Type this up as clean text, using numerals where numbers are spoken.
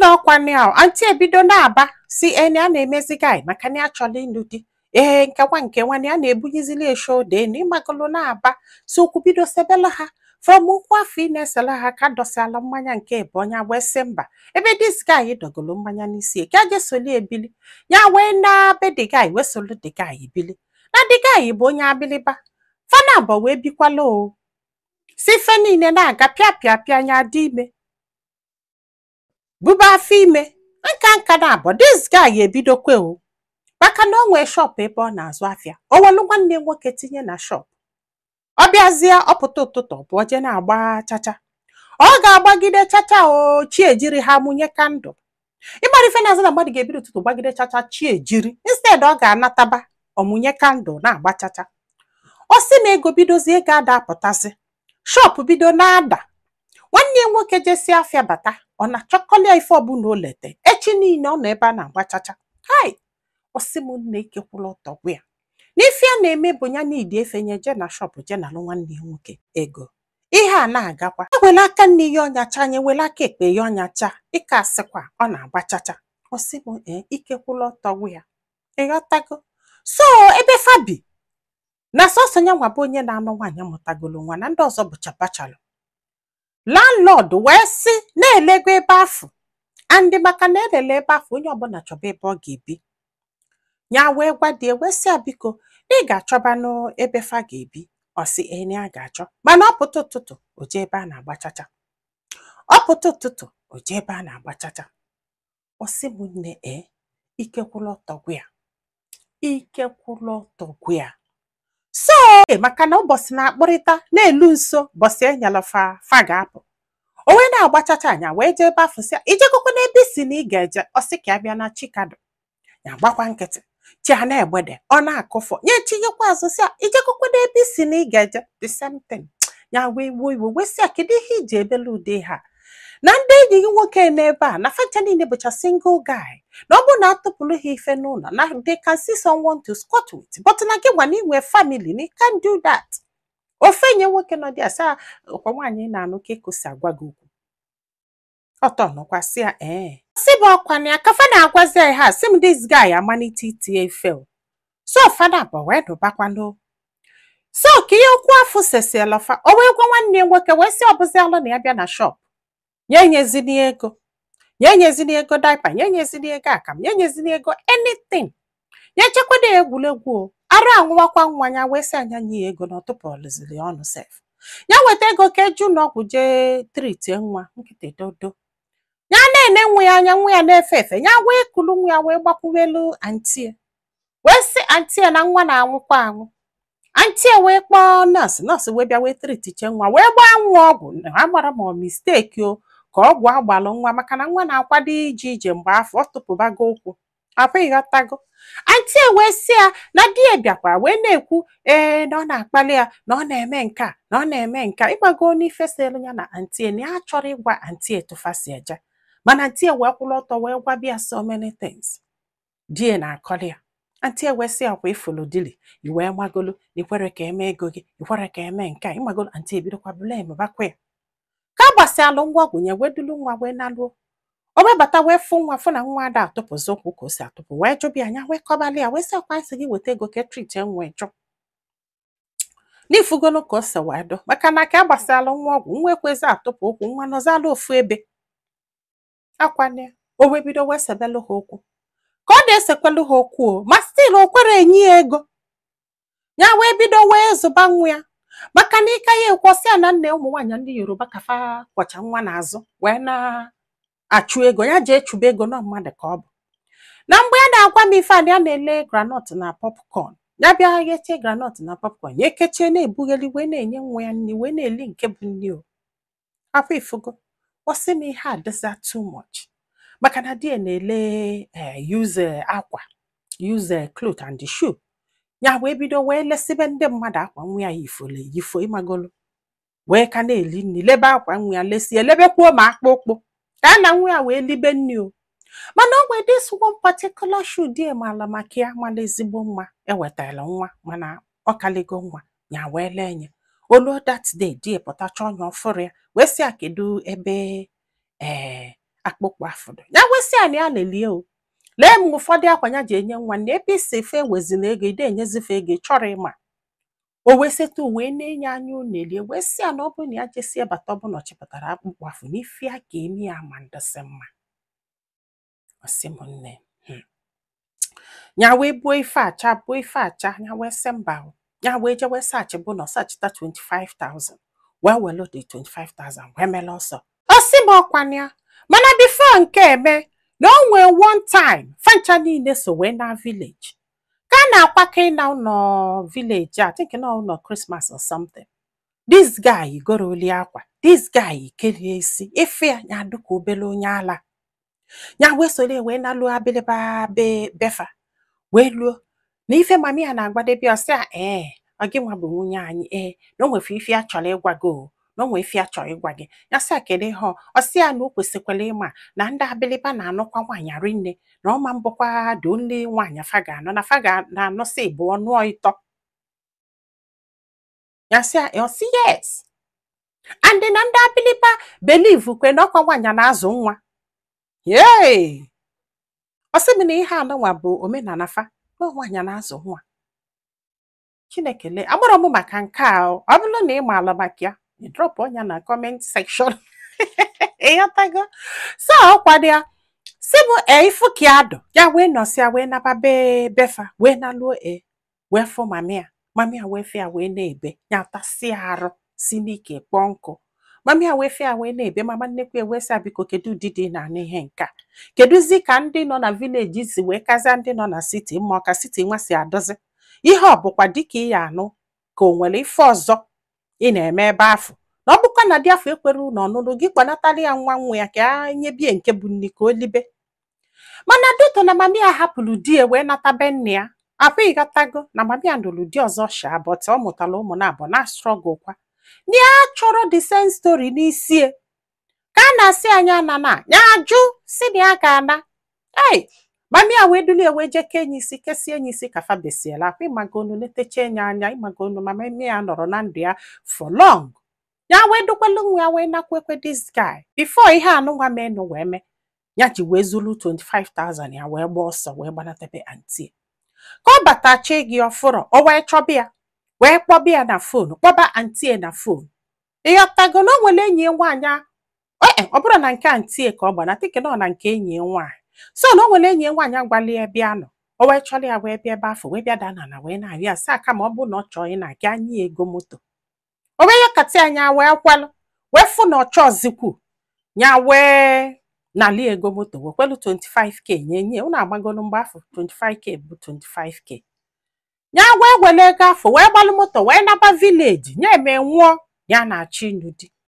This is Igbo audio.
Nna, ọkwa ya, aunty ebido na-aba si eni a na-emezi guy maka na ya chọrọ ịlụ di. Ee, nkekwa nke nwanne ya na-ebunyezili eshode enu ịmagolo na-aba si okwu bido sebela ha from ụkwụ afọ ị na-esela ha ka dọsala mmanya nke bụ onye wee sị mba, ebe this guy dọgolo mmanya n'isi ka je soli ebili ya wee na be the guy, wee solu the guy bili na the guy bụ onye abiliba fana abụọ wee bikwala o si ife niile na-aga pịa pịa pịa. Anya dị ime buba afọ ime nka nka na abụọ. This guy ebidokwe o maka na o nwee shop ebe ọ na-azụ afịa. O welu nwanne nwoke tinye na shop. Ọ bịazie, ọpụta ụtụtụ pụọ jee na-agba chacha. Ọ ga-agbagide chacha o chi ejiri ha mụnye candle. Ịgbara ife na-azụ na mmadụ ga-ebido ụtụtụ gbagide chacha chi ejiri, instead ọ ga-anataba ọmụnye candle na-agba chacha. Ọ sị na ego bidozie, ego ada apụtasị, shop bido na-ada. Nwanne ya nwoke jesi afịa bata, ọ na-achọkọlịa ife ọbụla o lete echi niile ọ nọ ebe a na-agba chacha. Hai, ọ sị m nna, ekekwula ọtọ gwa ya n'ife a na-eme bụ ya n'idi efenye je na shop je nalụ nwanne ya nwoke ego. Ihe a na-agakwa ewere aka nne ya ọnyacha anya, ewere aka ekpe ya ọnyacha ịka asịkwa ọ na-agba chacha. Ọ sị m ee, ikekwula ọtọ gwa ya, ịghọtago? So ebe fabi na sọsọ ya nwa bụ onye na-anụ nwaanyị mụtagolo nwa na ndị ọzọ bụcha bachelor. Landlord wee sị na-elego ebe afụ andị maka na elele ebe afụ, onye ọbụla chọba ebe ọ ga-ebi. Ya wee gwa di wee sị ya biko na ị ga-achọbanụ ebe fa ga-ebi. Ọ sị eni a ga-achọ, mana ọ pụta ụtụtụ o jee ebe a na-agba chacha, ọ pụta ụtụtụ o jee ebe a na-agba chacha. Ọ sị m nne, ee, ike kwụla ọtọ gwa ya, ike kwụla ọtọ gwa ya. So maka na ụbọchị na-akpụrịta na-elu nso ụbọchị enyela fa fa ga-apụ, o wee na-agbachacha anya wee jee ebe afụ sị ya ijegokwa n'ebe isi na ị ga-eje. Ọ sị ka ya bịa na Chikado ya gbakwa nkịtị chi a na-egbede ọ na-akụfọ nye chinyekwa azụ sị ya ijegokwa n'ebe isi na ị ga-eje, the same thing. Ya wee wuo iwe wee sị ya kedu ihe iji ebele ude ha na ndị enyi gị nwoke n'ebe a na facha niile bụcha single guy, na ọ bụrụ na atụpụrụ ha ife n'ụlọ na they can see someone to squat with, but na gị nwa na inwe family na you can't do that. Ofe nye nwoke nọ dị asa ọkwa nwaanyị na-anụ ka eko si agwa gị okwu ọtọ nọkwa sị ya ee sị bụ ọkwa na ya kafa na-agwazi ya ha sị m this guy amalite itinye ife o. So fada bụ wee dụbakwanụ so ka ihe okwu afụ sesiela fa. O wee gwa nwanne ya nwoke wee sị ọbụzialụ na ya bịa na shop nye enyezini ego, nye enyezini ego diaper, nye enyezini ego akam, nye enyezini ego anything, nye chekwado ya egwuregwu o arụ anwụwakwa nwa ya. Wee sị anya nye ya ego na ọtụpụlụziri ọnụ sef ya weta ego ka eju n'ọgwụ jee treatie nwa nkịtị dodo. Ya na-ene nwa ya anya, nwa ya na-efe efe. Ya wee kulu nwa ya wee gbakwuwelu aunty ya wee sị aunty ya na nwa na-anwụkwa anwụ. Aunty ya wee kpọọ nọọsụ, nọọsụ wee bịa wee treatiche nwa wee gbaa nwa ọgwụ. Ha gbara ma ọ mistake o ka ọgwụ agbalụ nwa maka na nwa na-akwado ije ije mgbe afọ ọ tụpụbago ụkwụ afọ, ịghọtago? Aunty ya wee sị ya na di ya bịakwa wee na-ekwu ee na ọ na-akpali ya na ọ na-eme nke a na ọ na-eme nke a. Ịgbago n'ife selu ya na aunty ya na ya chọrọ ịgwa aunty ya etufa si eje, mana aunty ya wee kwụrụ ọtọ wee gwa bịa so many things di ya na-akọli ya. Aunty ya wee sị ya kwa ifulu dili i wee magolu na ikwere ka eme ego gị, ikwere ka eme nke a ịmagolu. Aunty ebidokwa blame bakwa ya ka a gbasịalụ ngwa ọgwụ nye wee dulu nwa wee naluo. O wee bata wee fụ nwa, fụ na nwa ada atụpụzi ụkwụ ka o si atụpụ, wee jụbịa anya wee kọbalị ya wee sị ọkwa sị gị weta ego ka treat nwa jụ n'ifugolu ka o si wee dụ maka na ka a gbasịalụ nwa ọgwụ, nwa ekwezi atụpụ ụkwụ, nwa nọzalụ ofu ebe akwana. O wee bido wee sebelụ ha okwu ka ọ na-esekwelu ha okwu o ma still o kwere enye ya ego. Ya wee bido wee zụba nwa ya maka na ike ya ekwọsị ya na nna ụmụ nwaanyị ndị Yoruba ka fa kwọcha nwa n'azụ wee na-achụ ego ya jee chụba ego nọ mmadụ ka ọ bụ. Na mgbe ya na-agwa m ife a na ya na-ele groundnut na popcorn, ya bịa ghechie groundnut na popcorn ya ekechie na-ebugheli wee na-enye nwa ya nri wee na-eli nke bụ nri o akwa ifugo. Ọ sị m ihe a dịza too much maka na di ya na-ele use akwa, use cloth and shoe. Ya wee bido wee lesibe ndị mmadụ akwa nwa ya yifolo eyifo ịmagolo wee ka na-eli nri lebe akwa nwa ya lesie lebekwuo ma akpụkpụ ka a na nwa ya wee libe nri o. Mana o nwere this one particular shoe di mala maka ya mala ezigbo mma ewetara nwa mana ọ kaligo nwa ya wee lee nye olu. That day di pụta chọọ nya ọfụrụ ya wee sị ya kedu ebe ee Akpụkpọ afụdụ ya wesị ya na ya lelie o lee m ụfọdụ akwa ya ji enye nwa na ebe isi efe ewezila ego, ide enyezife ego. Ị chọrọ ịma, o wee seta wee na-enye anya unelie, wee sị ya na ọ bụrụ na ya jesie bata, ọ bụ na ọ chịpụtara akpụkpọ afụ na ife ya ga-eme ya ma ndịsị mma. Ọ sị m nne, ya wee buo ife acha, buo ife acha, ya wee sị mba o. Ya wee jewe search bụ na ọ sachita 25,000, wee welu dị 25,000 wee mele ọsọ. Ọ sị m ọkwana ya, mana before nke eme na o nwee one time fancha niile so wee na village ka a na-akwakọ ịna ụlọ village a, think na ụlọ Christmas or something. This guy goro oli akwa, this guy kerie isi ife ya, ya dịka obere onye ala. Ya wee soro wee naluo abịlịba be befa, wee luo na ife mami ya na-agwadebe ọsị a, ee, ọ gị nwa bụ nwunye anyị, ee, na o nwefe ife ya chọrọ ịgwa gị o, na o nwee ife ya chọrọ ịgwa gị. Ya sị ya kedu ihe ọ. Ọ sị ya na o kwesịkwara ịma na ndị abịlịba na-anụkwa nwaanyị rinne, na ọma mbụkwa dị only nwaanyị fa ga-anụ, na fa ga na-anụsị ịbụọ nụọ ịtọ. Ya sị ya, ọ sị yes, and na ndị abịlịba believe kwe na ọkwa nwaanyị na-azụ nwa. Yee, ọ sị m na ihe anụnwa bụ omenala fa, na nwaanyị na-azụ nwa. Chineke lee, agbara m maka nke a o. Ọ bụrụ na ị maala maka ya, ị drop ọnya na comment section. Ịghọtago? So ọ kwado ya si m e ifu ka ya dụ ya wee nọsịa wee naba be befa, wee naluo e wee fụ mami ya. Mami ya wee fịa wee na-ebe, ya tasịa arụ si n'ike kpọọ nkụ. Mami ya wee fịa wee na-ebe. Mama nnekwu wee sị ya, biko, kedu ụdị dị na ihe nke a? Kedụzi ka ndị nọ na village si wee kazia ndị nọ na city mma? Ọ ka city nwa si adọzi ihe ọ bụkwa dịka ị ya anụ ka o nwere ife ọzọ ị na-eme ebe afọ, na ọ bụkwa na di afọ ekwere ụlọ ọnụnụ gị, kpanatara ya nwa nwa ya ka a nyebie nke bụ nni ka o libe. Mana duto na mami ya hapụrụ di ya wee nata be nne ya akwa. Ịghọtago na mami ya nụrụ di ọzọ sha, but ọ mụtara ụmụ na abụọ na struggle kwa, na ya chọrọ the same story n'isie ka a na-asị anyị ana na ya ajụ si na ya ga-ana. Ei, mami ya wee dulie wee jee kee enyi isi, kesie enyi isi ka fa besiela akwa. Ịmagonu netecha enyi anya, ịmagonu mama ya nọrọ na ndụ ya for long. Ya wee dukwelu nwa ya wee nakwekwe this guy. Before ihe anụnwa menụ wee mee, ya ji wee zulu 25,000 ya wee gbaa ọsọ wee gbanatebe aunty. Ka ọ bata chee gị ọfụrọ, o wee chọba ya, wee kpọba ya na phone, kpọba aunty na phone. Ịghọtago na o nwere enyi ya nwaanyị ee, ọ bụrụ na nke aunty ka ọ gbana tike nọ na nke enyi ya nwaanyị. So na o nwere enyi ya nwaanyị agwala ya bịa nọ, o wee chọrọ ya wee bịa ebe afọ, wee bịa daa n'ala wee na-arịọ ya sị aka ma ọ bụrụ na ọ chọọ ị na-aga nye ego moto. O wee yọkata anya wee kwelụ, wee fụ na ọ chọọzikwu ya, wee nali ego moto, wee kwelụ 25K nye nye. Unu agbagolu mgbe afọ 25K bụ 25K. Ya wee were ego afọ wee gbalụ moto wee naba village. Ya eme nwụọ, ya na-achọ ịnụ di.